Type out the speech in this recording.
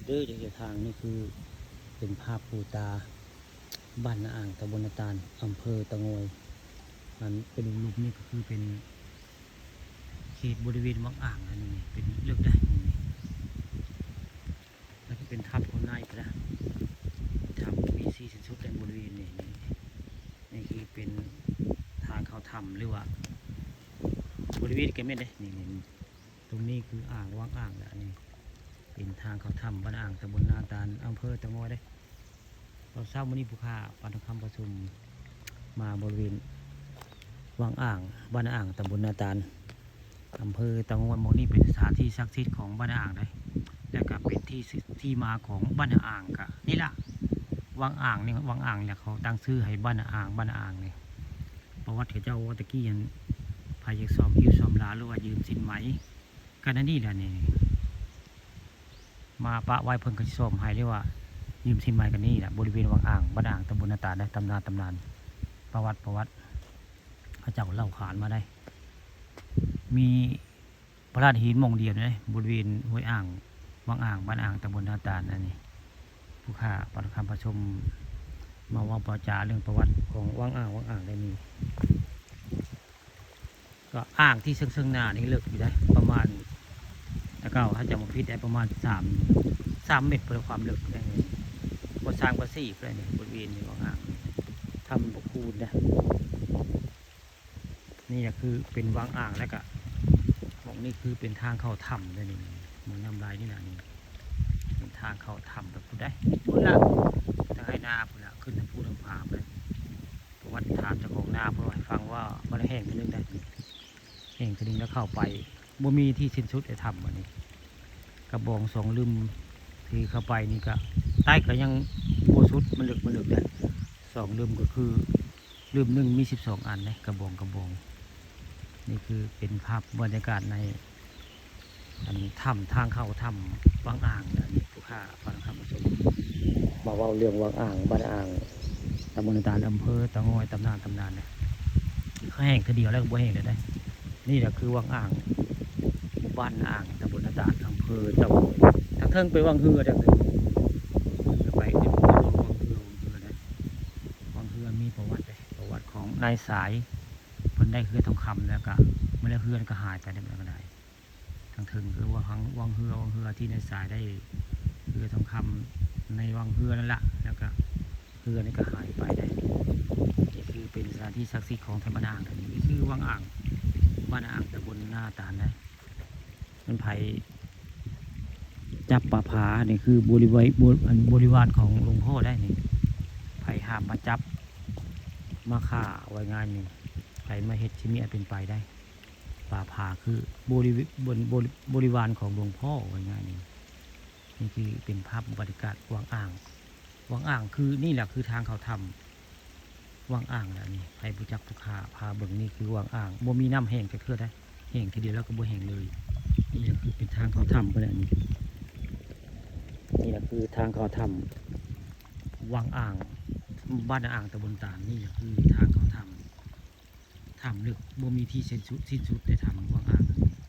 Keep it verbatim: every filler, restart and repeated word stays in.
เด้อ เจ้าทางนี่คือเป็นภาพปูตา บ้านนาอ่าง ตำบลนาตาล อำเภอเตางอย อันเป็นหลุมๆนี่ก็คือเป็นเขตบริเวณวังอ่าง อันนี้เป็นเลิกได้นี่ แล้วก็เป็นถ้ำข้างในก็ได้ ถ้ำมีสี่สิบสุดในบริเวณนี้ นี่ นี่คือเป็นทางเข้าถ้ำหรือว่า บริเวณแกเม็ดเลย นี่ นี่ ตรงนี้คืออ่างวังอ่างแล้วนี่ เป็นทางเข้าถ้ำบ้านอ่าง ตำบลนาตาล อำเภอเตางอยเด้ ตอนเช้ามื้อนี้ผู้ข้าปานทองคำประชุมมาบริเวณวังอ่าง บ้านอ่าง ตำบลนาตาล อำเภอเตางอย หม่องนี้เป็นสถานที่ศักดิ์สิทธิ์ของบ้านอ่างเด้ แล้วก็เป็นที่สิ-, ที่มาของบ้านอ่างก็นี่ล่ะ วังอ่างนี่ วังอ่างเนี่ยเขาตั้งชื่อให้บ้านอ่าง บ้านอ่างนี่ ประวัติเขาเจ้าว่าตะกี้หั้น ไผอยากซ่อมฮิ้วซ่อมลาหรือว่ายืมสินไหม ก็นั่นนี่แหละนี่ มาปะไว้เพิ่นก็สิซ่อมให้หรือว่ายืมสินไหม ก็นี่แหละ บริเวณวังอ่าง บ้านอ่าง ตำบลนาตาลเด้ ตำนาน ตำนาน ประวัติ ประวัติ เขาเจ้าเล่าขานมาได้ มีพระธาตุหินหม่องเดียวเด้ บริเวณห้วยอ่าง วังอ่าง บ้านอ่าง ตำบลนาตาล อันนี้ ผู้ข้าปานทองคำประชุมมาเว้าปาจาเรื่องประวัติของวังอ่าง วังอ่างได้นี่ ก็อ่างที่เซิงๆหน้านี่เลิกอยู่ได้ ประมาณ แต่เก่าถ้าจำบ่ผิดได้ประมาณสาม สามเมตรพุ้นละ ความเลิกได้นี่ บ่สามก็สี่พุ้นละนี่ บริเวณนี้วังอ่าง ถ้ำบ่คูณนะ นี่ก็คือเป็นวังอ่าง แล้วก็หม่องนี้คือเป็นทางเข้าถ้ำเด้นี่ หม่องน้ำลายนี่นะนี่ เป็นทางเข้าถ้ำแบบพุ้นได้ พุ้นละ ทางไฮ่นาพุ้นละ ขึ้นทางภูทางผาพุ้นละ ประวัติถามเจ้าของนาเพิ่นให้ฟังว่ามันแห้งเทื่อนึงได้ แห้งเทื่อนึงแล้วเข้าไป บ่มีที่สิ้นสุดไอ้ถ้ำอันนี้ กระบองสองหลุมที่เข้าไปนี่ก็ ใต้ก็ยังบ่สุด มันลึก มันลึกได้ สองหลุมก็คือ หลุมหนึ่งมีสิบสองอันเด้ กระบอง กระบอง นี่คือเป็นภาพบรรยากาศใน อันถ้ำ ทางเข้าถ้ำวังอ่าง อันนี้ผู้ข้าปานทองคำประชุมมาเว้าเรื่องวังอ่าง บ้านอ่าง ตำบลนาตาล อำเภอเตางอย ตำนาน ตำนานเนี่ย เขาแห้งเทื่อเดียวแล้วก็บ่แห้งเลยเด้ นี่แหละคือวังอ่าง บ้านอ่าง ตำบลนาตาล อำเภอเตางอย ทางเทิงไปวังเฮือเด้ เฮือไปขึ้นวังเฮือ วังเฮือเด้ วังเฮือมีประวัติเด้ ประวัติของนายสาย เพิ่นได้เฮือทองคำแล้วก็ เมื่อแล้วเฮือก็หายไปได้ มันก็ได้ ทางเทิงคือว่าวัง วังเฮือ วังเฮือที่นายสายได้เฮือทองคำในวังเฮือนั่นละ แล้วก็เฮือนี่ก็หายไปได้ นี่คือเป็นสถานที่ศักดิ์สิทธิ์ของไทบ้านอ่าง อันนี้คือวังอ่าง บ้านอ่าง ตำบลนาตาลนะ มันไผจับป่าผา นี่คือบริวาร บริ อันบริวารของหลวงพ่อได้นี่ ไผห้ามมาจับ มาฆ่า ว่าง่ายนี่ ไผมาเฮ็ดสิมีอันเป็นไปได้ ป่าผาคือบริเวณ บน บริ บริวารของหลวงพ่อ ว่าง่ายนี่ นี่คือเป็นภาพบรรยากาศวังอ่าง วังอ่างคือนี่แหละคือทางเข้าถ้ำ วังอ่างแหละนี่ ไผบ่จักผู้ข้าพาเบิ่ง นี่คือวังอ่าง บ่มีน้ำแห้งจักเทื่อได้ แห้งเทื่อเดียวแล้วก็บ่แห้งเลย นี่แหละคือเป็นทางเข้าถ้ำพุ้นแหละนี่ นี่แหละคือทางเข้าถ้ำ วังอ่าง บ้านอ่าง ตำบลตาล นี่แหละคือทางเข้าถ้ำ ถ้ำลึก บ่มีที่สิ้นสุด สิ้นสุดในถ้ำวังอ่าง